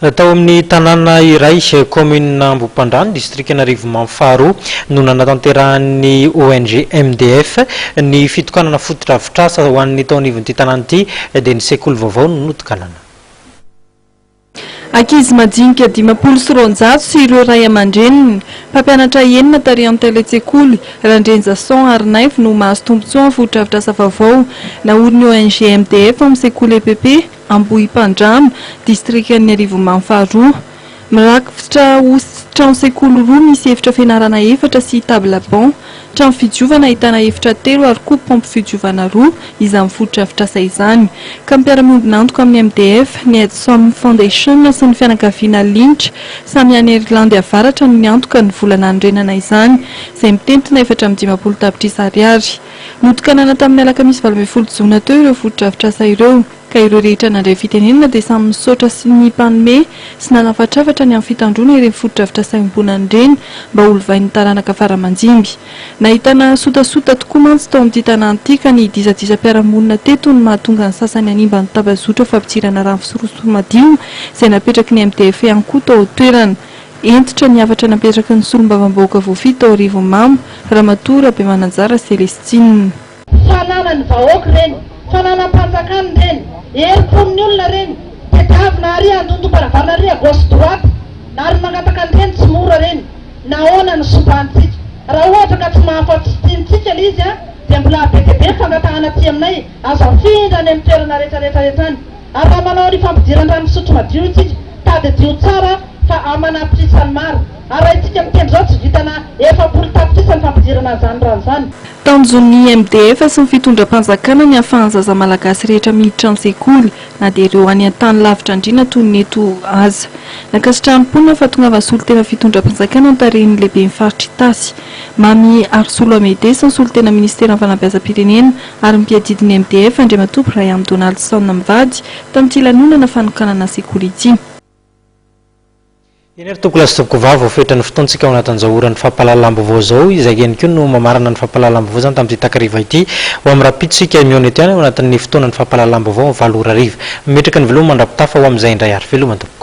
Tao amin'ny tanàna iray, kaominina Ambohipandrano, distrikan'Arivonimamo faharoa, no nanatanterahan'ny ONG MDF ny fitokanana fotodrafitrasa ho an'ny tao anivon'ity tanàna ity, dia ny sekoly vaovao no notokanana. Ankizy madinika 250 sy ireo ray aman-dreniny, mpampianatra enina tarihan'ny talen-tsekoly, Randrianjason Harinaivo no mahazo tombontsoa amin'ny fotodrafitrasa vaovao naorin'ny ONG MDF ao amin'ny sekoly EPP Ambohipandrano, distrikan'ny Arivonimamo faharoa. Mirakitra trano sekoly roa misy efitra fianarana efatra sy table banc, trano fidiovana ahitana efitra telo ary koa paompy fidiovana roa izany fotodrafitrasa izany. Ka mpiara-miombon'antoka amin'ny MDF, ny Edsom Foundation sy ny fianakaviana Lynch samy any Irlandy Avaratra no niantoka ny vola nanorenana izany, izay mitentina 54 tapitrisa ariary. Notokanana tamin'ny alakamisy 18 jona teo ireo fotodrafitrasa ireo, ka ireo rehetra nandray fitenenana dia samy misaotra sy ny mpanome sy nanafatrafatra ny amin'ny fitandroana ireny fotodrafitrasa iombonana ireny mba ho lovain'ny taranaka fara aman-dimby. Nahitana sotasota tokoa mantsy tao amin'ity tanàna ity ka ny disadisam-piarahamonina teto no mahatonga ny sasany hanimba ny tambazotra fampidirana rano fisoroso madio izay napetraky ny MDF ihany koa tao an-toerana. Hentitra ny hafatra napetraky ny solombavambahoaka voafidy tao Arivonimamo, Ramatoa Rabemananjara Celestine. Fananan'ny vahoaka ireny, fananam-panjakana ireny, herim-pon'ny olona ireny, tadiavina ary handondom-baravarana ary à gauche droite, ary ny mangataka an'ireny tsy mora ireny. Nahoana no sombantsika? Raha ohatra ka tsy mahafa-tsy tiantsika ilay izy dia mbola be dia be ny fangatahana aty aminay, azo afindra any amin'ny toerana rehetra rehetra rehetra any. Ary raha manao ny fampidiran-drano fisotro madio isika, tadidio tsara fa aman'apitrisany maro. Ary raha isika mitendry izao tsy vitana 40 tapitrisa ny fampidirana an'izany rano izany. Tanjon'ny MDF sy ny fitondram-panjakana ny hahafahan'ny zaza malagasy rehetra miditra an-tsekoly, na dia ireo any an-tany lavitra andriana toy ny eto aza. Nankasitrahan'ny mponina fa tongavan'ny solontena fitondram-panjakana notarihin'ny lehiben'ny faritra Itasy, Mamy Harisolo Amédée sy ny solontena minisiteran'ny fanabeazam-pirenena ary ny mpiadidy ny MDF, Andriamatoa Brian Donaldson mivady, tamin'ity lanonana fanokanana sekoly ity. Eny ry tompokolahy sy tompokovavy, voafetra ny fotoantsika ao anatin'izao oran'ny fampahalalam-baovao izao, izay ihany koa no mamarana ny fampahalalam-baovao izany tamin'ity takariva ity. Ho amin'ny rahampitso isika mihaona eto ihany ao anatin'ny fotoanan'ny fampahalalam-baovao amin'ny 8 ora hariva. Mametraka ny veloma mandra-pitafa ho amin'izay indray ary. Veloma tompoko.